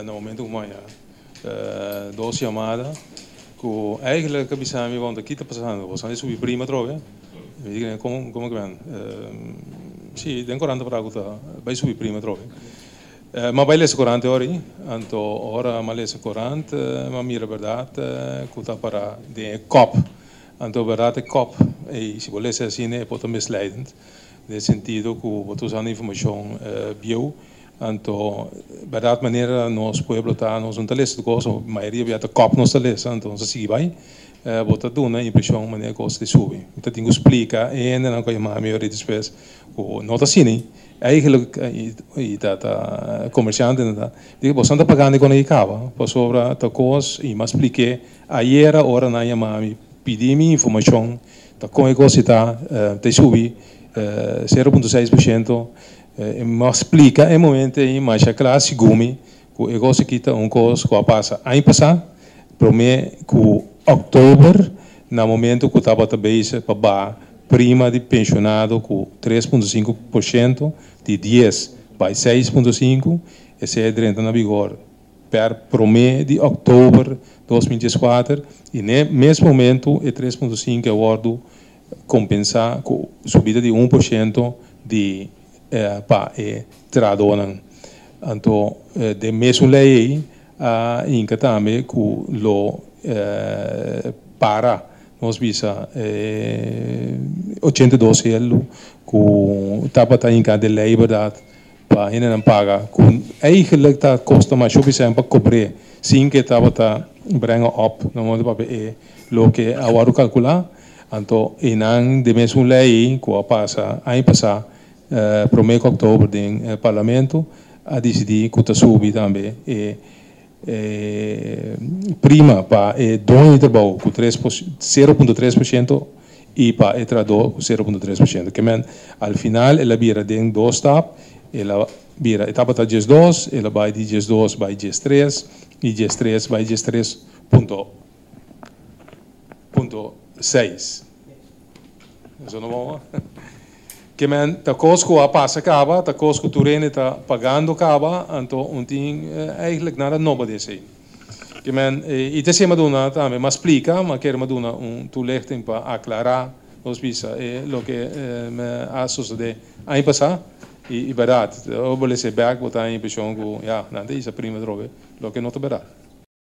Na momento ku mi a dos yamada ku eigenlijk a bisa mi, "Bon, kiko ta pasando? Bo a subi prima atrobe?" Mi di, "Kon ku ben?" "Si, den korant pa ta bai subi prima atrobe." M'a bai lesa korant ora, anto ora m'a lesa korant, m'a mira berdat ku ta para den kop. Anto berdat e kop, i si bo lesa asina, e por ta misleidend. Den sentido ku bo ta usando informashon bieu. Anto, berdat, manera nos pueblo ta, nos no ta lesa kos, mayoria bia ta kop nos ta lesa, anto nos sigui bai. Bo ta duna impreshon manera kos ta subi. Anto tin ku splika, e nan ku yama mi ora despues, ku no ta asina. Eigenlijk i ta komersiante ta. Digo, "Bo ta pagando ku e kaba, pasobra ta kos," i m'a splik'é ayera ora nan yama mi, pidi mi informashon, ta kon e kos ta subi 0,6%. M'a splika e momento ei mas kla, segun mi, ku e kos aki ta un kos ku a pasa aña pasá, promé ku òktober, na momento ku tabata bezig pa baha prima di penshonado ku 3,5% di 10 pa 6,5, esei a drenta na vigor per promé di òktober 2014 i na mes momento e 3,5 a wòrdu kompensá ku subida di 1% di pa e trahadónan. Anto, den mesun lei a hinka tambe ku lo para nos bisa 82 elo ku tabata hinká den lei berdat pa hendenan paga ku eigenlijk ta kosta mas hopi pa kobra sin ku tabata brengen op no modo pa e loke a wòrdu kalkulá. Anto einan den mesun lei ku a pasa aña pasá promé òktober den parlamento a disidí ku ta subi tambe e prima pa e doño di trabou ku 0,3% i pa e trahadó ku 0,3%. Ke men, al final, el a bira den dos stap, el a bira etapa ta 12, el a bai di 12 bai 13 i 13 bai 13 punto 6. Esei no bon? Ke men, ta kos ku a pasa kaba, ta kos ku tur hende ta pagando kaba, anto no tin eigenlijk nada nobo di esei. Ke men, i te sema duna tambe, m'a splika, m'a ke duna un toelichting pa aklará, nos bisa, loke a sosodé aña pasá, i berdat, bo lesa bèk, bo ta impreshon ku, ja, nan ta hisa prima atrobe, loke no ta berdat.